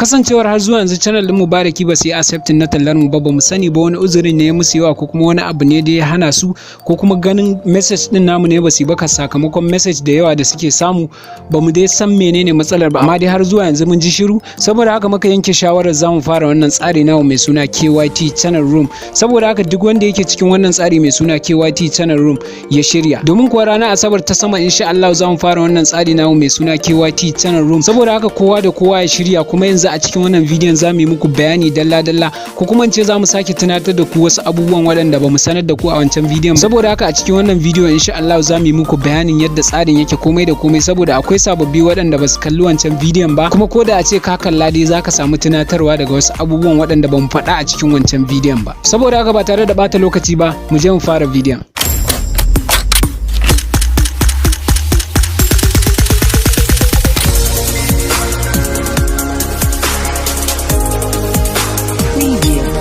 Kasancewar har zuwa yanzu channel din Mubaraki ba su yi accepting na tallar mu ba, ba mu sani ba wani uzurin ne ya musu yawa ko kuma wani abu ne da ya hana su, ko kuma ganin message din namu ne ba su yi ba sakamakon message da yawa da suke samu. Ba mu dai san menene matsalar ba, amma dai har zuwa yanzu mun ji shiru. Saboda haka muka yanke shawarar za mu fara wannan tsari namu mai suna KYT Channel Room. Saboda haka duk wanda yake cikin wannan tsari mai suna KYT Channel Room ya shirya, domin kuwa ranar Asabar ta sama, insha Allah, za mu fara wannan tsari namu mai suna KYT Channel Room. Saboda haka kowa da kowa ya shirya. Kuma yanzu a cikin wannan bidiyon za mu yi muku bayani dalla-dalla, ko kuma in ce za mu sake tunatar da ku wasu abubuwan waɗanda ba mu sanar da ku a wancan bidiyon. Saboda haka a cikin wannan bidiyo, insha Allah, za mu yi muku bayanin yadda tsarin yake, komai da komai, saboda akwai sababbi waɗanda ba su kalli wancan bidiyon ba. Kuma ko da a ce ka kalla dai, za ka samu tunatarwa daga wasu abubuwan waɗanda ba mu faɗa a cikin wancan bidiyon ba. Saboda haka ba tare da ɓata lokaci ba, mu je mu fara bidiyon. Preview.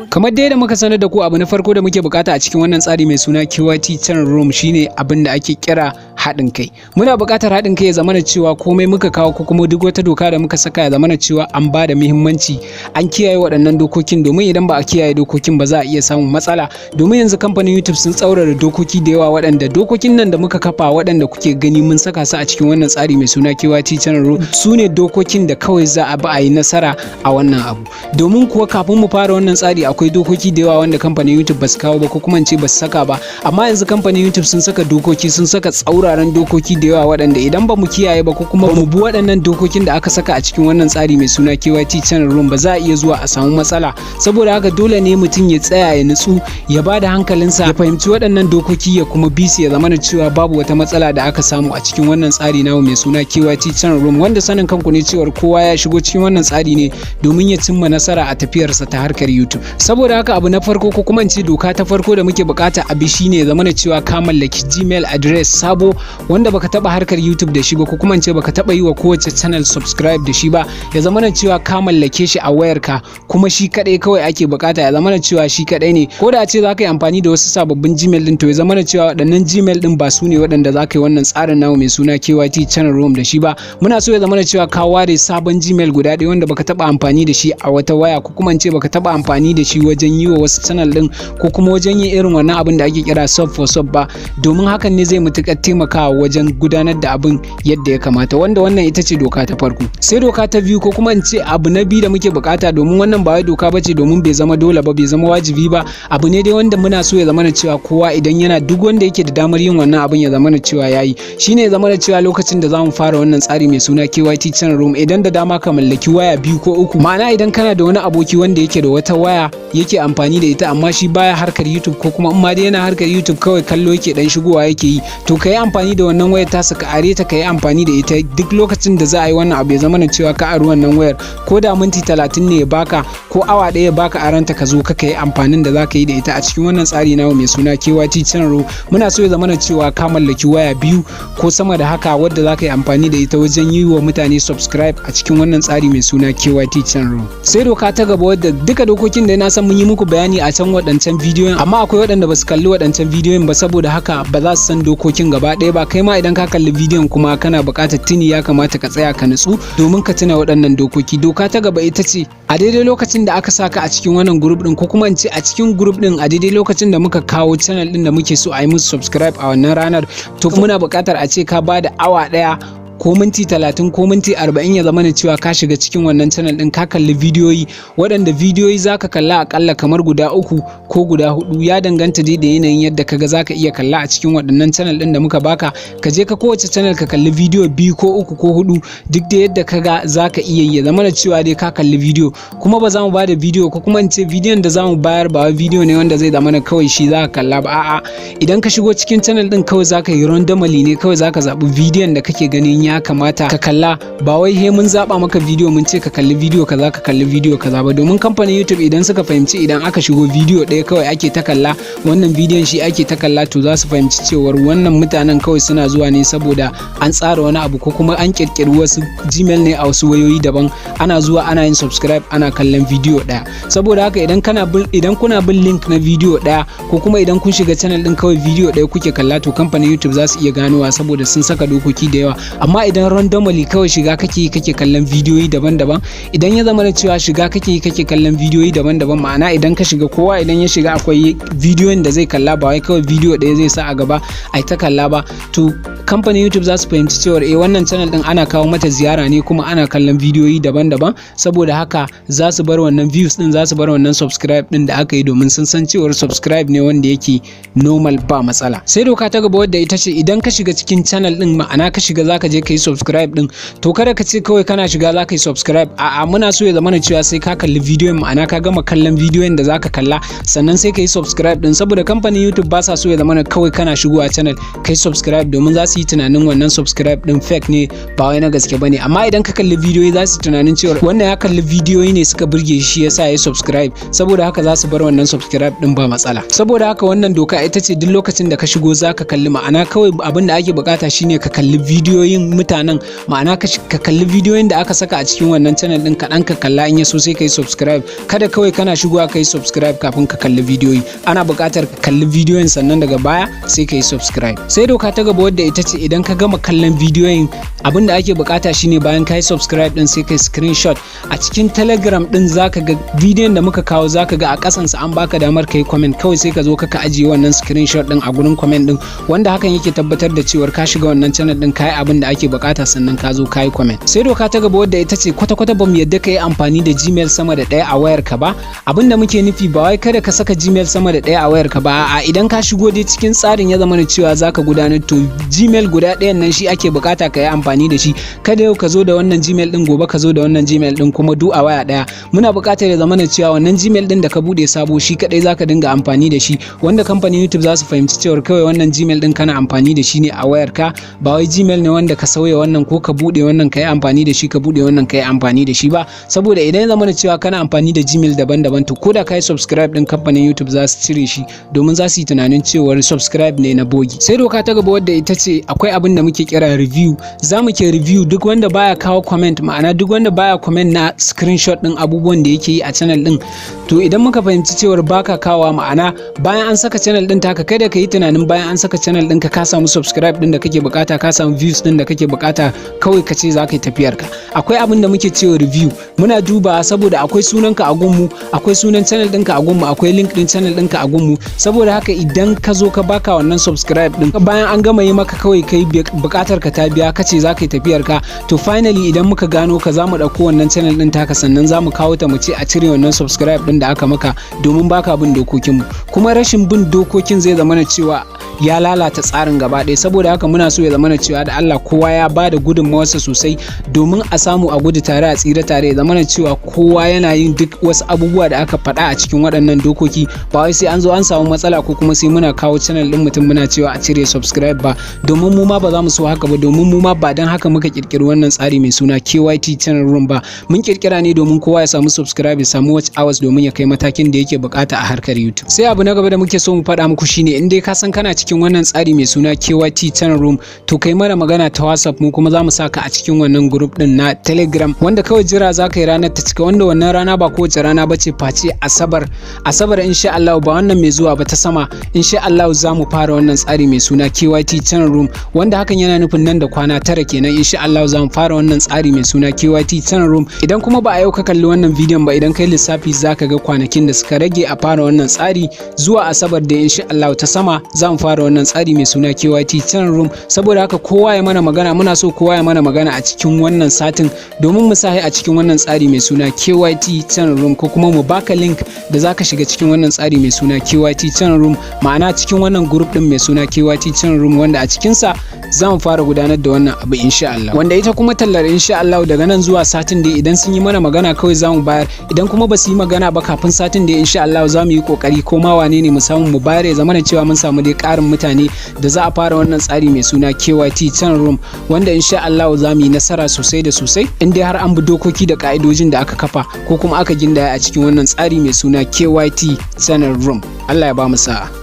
Kamar dai da muka sanar da ku, abu na farko da muke bukata a cikin wannan tsari mai suna KYT Channel Room shine abin da ake kira haɗin kai. Muna buƙatar haɗin kai, ya zamana cewa komai muka kawo ko kuma duk wata doka da muka saka, ya zamana cewa an ba da muhimmanci, an kiyaye waɗannan dokokin, domin idan ba a kiyaye dokokin ba, za a iya samun matsala. Domin yanzu kamfanin YouTube sun tsaurara dokoki da yawa, waɗanda dokokin nan da muka kafa, waɗanda kuke gani mun saka su a cikin wannan tsari mai suna KYT Channel Room, su ne dokokin da kawai za a bi a yi nasara a wannan abu. Domin kuwa kafin mu fara wannan tsari, akwai dokoki da yawa wanda kamfanin YouTube ba su kawo ba, ko kuma in ce ba su saka ba. Amma yanzu kamfanin YouTube sun saka dokoki, sun saka tsauraran dokoki da yawa, waɗanda idan ba mu kiyaye ba ko kuma ba mu bi waɗannan dokokin da aka saka a cikin wannan tsari mai suna KYT Channel Room ba, za a iya zuwa a samu matsala. Saboda haka dole ne mutum ya tsaya, ya nutsu, ya ba da hankalinsa, ya fahimci waɗannan dokoki, ya kuma bi su, ya zamana cewa babu wata matsala da aka samu a cikin wannan tsari namu mai suna KYT Channel Room, wanda sanin kanku ne cewar kowa ya shigo cikin wannan tsari ne domin ya cimma nasara a tafiyarsa ta harkar YouTube. Saboda haka abu na farko, ko kuma in ce doka ta farko da muke bukata a bi, shine ya zamana cewa ka mallaki Gmail address sabo wanda baka taba harkar YouTube da shi ba, ko kuma in ce baka taba yi wa kowace channel subscribe da shi ba. Ya zamana cewa ka mallake shi a wayarka, kuma shi kadai kawai ake bukata, ya zamana cewa shi kadai ne. Ko da a ce zaka yi amfani da wasu sababbin Gmail din, to ya zamana cewa waɗannan Gmail din ba su ne waɗanda zaka yi wannan tsarin namu mai suna KYT Channel Room da shi ba. Muna so ya zamana cewa ka ware sabon Gmail guda ɗaya wanda baka taba amfani da shi a wata waya, ko kuma in ce baka taba amfani da shi wajen yi wa wasu channel din, ko kuma wajen yin irin wannan abin da ake kira sub for sub ba, domin hakan ne zai matuƙar taimakawa wajen gudanar da abin yadda ya kamata. Wanda wannan ita ce doka ta farko. Sai doka ta biyu, ko kuma in ce abu na biyu da muke bukata, domin wannan ba wai doka bace, domin bai zama dole ba, bai zama wajibi ba, abu ne dai wanda muna so ya zama na cewa kowa idan yana, duk wanda yake da damar yin wannan abin, ya zama na cewa yayi, shine ya zama na cewa lokacin da zamu fara wannan tsari mai suna KYT Channel Room, idan da dama ka mallaki waya biyu ko uku. Ma'ana, idan kana da wani aboki wanda yake da wata waya yake amfani da ita, amma shi baya harkar YouTube, ko kuma in ma dai yana harkar YouTube, kawai kallo yake dan shigowa yake yi, to ka yi amfani da wannan wayar tasa, ka are ta, ka yi amfani da ita duk lokacin da za a yi wannan abu. Ya zama na cewa ka ari wannan wayar, ko da minti 30 ne ya baka, ko awa 1 ya baka aranta, ka zo ka yi amfanin da za ka yi da ita a cikin wannan tsari namu mai suna KYT Channel Room. Muna so ya zama na cewa ka mallaki waya biyu ko sama da haka wadda za ka yi amfani da ita wajen yi wa mutane subscribe a cikin wannan tsari mai suna KYT Channel Room. Sai doka ta gaba, wadda duka dokokin da na san mun yi muku bayani a can waɗancan bidiyon, amma akwai waɗanda ba su kalli waɗancan bidiyon ba, saboda haka ba za su san dokokin gaba ɗaya ba. Kai ma idan ka kalli bidiyon kuma kana buƙatar tuni, ya kamata ka tsaya ka nutsu domin ka tuna waɗannan dokoki. Doka ta gaba ita ce, a daidai lokacin da aka saka a cikin wannan group din, ko kuma in ce a cikin group din, a daidai lokacin da muka kawo channel din da muke so a yi musu subscribe a wannan ranar, to muna buƙatar a ce ka ba da awa 1 ko minti 30 ko minti 40, ya zama cewa ka shiga cikin wannan channel din, ka kalli bidiyoyi, waɗanda bidiyoyi zaka kalla akalla kamar guda uku ko guda hudu, ya danganta dai da yanayin yadda kaga zaka iya kalla a cikin waɗannan channel din da muka baka. Ka je ka kowace channel ka kalli bidiyo biyu ko uku ko hudu, duk da yadda kaga zaka iya yi, ya zama cewa dai ka kalli bidiyo. Kuma ba za mu bada bidiyo, ko kuma in ce bidiyon da za mu bayar ba wai bidiyo ne wanda zai zama kawai shi zaka kalla ba. A'a, idan ka shigo cikin channel din, kawai zaka yi randomly ne, kawai zaka zaɓi bidiyon da kake ganin ya kamata ka kalla. Ba wai he mun zaba maka bidiyo, mun ce ka kalli bidiyo kaza, ka kalli bidiyo kaza ba, domin kamfanin YouTube idan suka fahimci idan aka shigo bidiyo ɗaya kawai ake ta kalla, wannan bidiyon shi ake ta kalla, to za su fahimci cewar wannan mutanen kawai suna zuwa ne saboda an tsara wani abu, ko kuma an kirkiri wasu Gmail ne a wasu wayoyi daban, ana zuwa ana yin subscribe, ana kallon bidiyo ɗaya. Saboda haka idan kuna bin link na bidiyo ɗaya, ko kuma idan kun shiga channel din kawai bidiyo ɗaya kuke kalla, to kamfanin YouTube za su iya ganowa, saboda sun saka dokoki da yawa. Amma Amma idan randomly kawai shiga kake kake kallon bidiyoyi daban-daban, idan ya zama da cewa shiga kake kake kallon bidiyoyi daban-daban, ma'ana idan ka shiga, kowa idan ya shiga akwai bidiyon da zai kalla, ba wai kawai bidiyo ɗaya zai sa a gaba ai ta kalla ba, to kamfanin YouTube za su fahimci cewa eh, wannan channel din ana kawo mata ziyara ne kuma ana kallon bidiyoyi daban-daban. Saboda haka za su bar wannan views din, za su bar wannan subscribe din da aka yi, domin sun san cewar subscribe ne wanda yake normal, ba matsala. Sai doka ta gaba, wadda ita ce idan ka shiga cikin channel din, ma'ana ka shiga zaka je ka yi subscribe din, to kada ka ce kawai kana shiga zaka yi subscribe. A'a, muna so ya zamana cewa sai ka kalli bidiyon, ma'ana ka gama kallon bidiyon da zaka kalla, sannan sai ka yi subscribe din, saboda kamfanin YouTube ba sa so ya zamana kawai kana shigowa channel kai subscribe, domin za su yi tunanin wannan subscribe din fake ne, ba wai na gaske bane. Amma idan ka kalli bidiyoyi, za su tunanin cewa wannan ya kalli bidiyoyi ne suka burge shi yasa ya subscribe. Saboda haka za su bar wannan subscribe din, ba matsala. Saboda haka wannan doka ita ce duk lokacin da ka shigo zaka kalli, ma'ana kawai abin da ake bukata shine ka kalli bidiyoyin mutanen, ma'ana ka kalli bidiyoyin da aka saka a cikin wannan channel din kaɗan ka kalla, in ya so sai ka yi subscribe. Kada kawai kana shigowa ka yi subscribe kafin ka kalli bidiyoyi. Ana buƙatar ka kalli bidiyoyin, sannan daga baya sai ka yi subscribe. Sai doka ta gaba, wadda ita ce idan ka gama kallon bidiyoyin, abin da ake bukata shine bayan ka yi subscribe din sai ka yi screenshot. A cikin Telegram din zaka ga bidiyon da muka kawo, zaka ga a kasansa an baka damar ka yi comment. Kawai sai ka zo ka ajiye wannan screenshot din a gurin comment din, wanda hakan yake tabbatar da cewar ka shiga wannan channel din, ka yi abin da ake bukata, sannan ka zo ka yi comment. Sai doka ta gaba, wadda ita ce kwata-kwata bamu yadda ka yi amfani da Gmail sama da ɗaya a wayar ka ba. Abin da muke nufi, ba wai kada ka saka Gmail sama da ɗaya a wayar ka ba, a'a, idan ka shigo dai cikin tsarin ya zama cewa zaka gudanar, to Gmail guda ɗayan nan shi ake bukata ka yi amfani da shi. Kada yau ka zo da wannan Gmail din, gobe ka zo da wannan Gmail din, kuma duk a waya ɗaya. Muna buƙatar ya zama cewa wannan Gmail din da ka bude sabo shi kadai zaka dinga amfani da shi, wanda kamfanin YouTube za su fahimci cewa kawai wannan Gmail din kana amfani da shi ne a wayar ka, ba wai Gmail ne wanda ka sauya wannan ko ka bude wannan ka yi amfani da shi, ka bude wannan ka yi amfani da shi ba. Saboda idan ya zama cewa kana amfani da Gmail daban-daban, to ko da ka yi subscribe din, kamfanin YouTube za su cire shi, domin za su yi tunanin cewar subscribe ne na bogi. Sai doka ta gaba, wadda ita ce akwai abin da muke kira review. Za mu ke review duk wanda baya kawo comment, ma'ana duk wanda baya comment na screenshot din abubuwan da yake yi a channel din. To idan muka fahimci cewar baka kawowa, ma'ana bayan an saka channel din taka, kada ka yi tunanin bayan an saka channel ɗinka ka samu subscribe din da kake bukata, ka samu views din da kake bukata, kawai ka ce za ka yi tafiyar ka. Akwai abin da muke cewa review. Muna duba saboda akwai sunanka a gunmu, akwai sunan channel ɗinka a gunmu, akwai link din channel ɗinka a gunmu. Saboda haka idan ka zo ka baka wannan subscribe din, bayan an gama yi maka, kawai kai bukatar ka ta biya, ka ce za ka yi tafiyar ka, to finally idan muka gano ka, za mu ɗauko wannan channel ɗin taka, sannan za mu kawo ta mu ce a cire wannan subscribe ɗin da aka maka, domin baka bin dokokinmu. Kuma rashin bin dokokin zai zama na cewa ya lalata tsarin gaba ɗaya. Saboda haka muna so ya zama na cewa da Allah kowa ya ba da gudunmawarsa sosai, domin a samu a gudu tare a tsira tare. Ya zama na cewa kowa yana yin duk wasu abubuwa da aka faɗa a cikin waɗannan dokoki, ba wai sai an zo an samu matsala ko kuma sai muna kawo channel ɗin mutum muna cewa a cire subscribe ba, domin mu ma ba za mu so haka ba, domin mu ma ba don haka muka kirkiri wannan tsari mai suna KYT Channel Room ba. Mun kirkira ne domin kowa ya samu subscribe, ya samu watch hours, domin ya kai matakin da yake bukata a harkar YouTube. Sai abu na gaba da muke so mu faɗa muku shine, in dai ka san kana cikin wannan tsari mai suna KYT Channel Room, to kai mana magana ta WhatsApp, mu kuma za mu saka a cikin wannan group din na Telegram, wanda kawai jira za ka yi ranar ta cika, wanda wannan rana ba kowace rana ba ce face Asabar. Asabar insha Allah, ba wannan mai zuwa ba, ta sama, insha Allah za mu fara wannan tsari mai suna KYT Channel Room, wanda hakan yana nufin nan da kwana 9 kenan insha Allah za mu fara wannan tsari mai suna KYT Channel Room. Idan kuma ba a yau ka kalli wannan bidiyon ba, idan kai lissafi zaka ga kwanakin da suka rage a fara wannan tsari. Zuwa Asabar da insha Allah ta sama za mu fara wannan tsari mai suna KYT Channel Room. Saboda haka kowa ya mana magana, muna so kowa ya mana magana a cikin wannan satin, domin mu sa a cikin wannan tsari mai suna KYT Channel Room, ko kuma mu baka link da zaka shiga cikin wannan tsari mai suna KYT Channel Room, ma'ana cikin wannan group din mai suna KYT Channel Room, wanda a cikinsa za mu fara gudanar da wannan abu insha Allah. Wanda ita kuma tallar, insha Allah daga nan zuwa satin da idan sun yi mana magana kawai za mu bayar. Idan kuma ba su yi magana ba, kafin satin da insha Allah za mu yi kokari ko ma wane ne mu samu mu bayar, ya zama cewa mun samu dai karin mutane da za a fara wannan tsari mai suna KYT Channel Room, wanda insha Allah za mu yi nasara sosai da sosai in dai har an bi dokoki da ka'idojin da aka kafa ko kuma aka gindaya a cikin wannan tsari mai suna KYT Channel Room. Allah ya ba mu sa'a.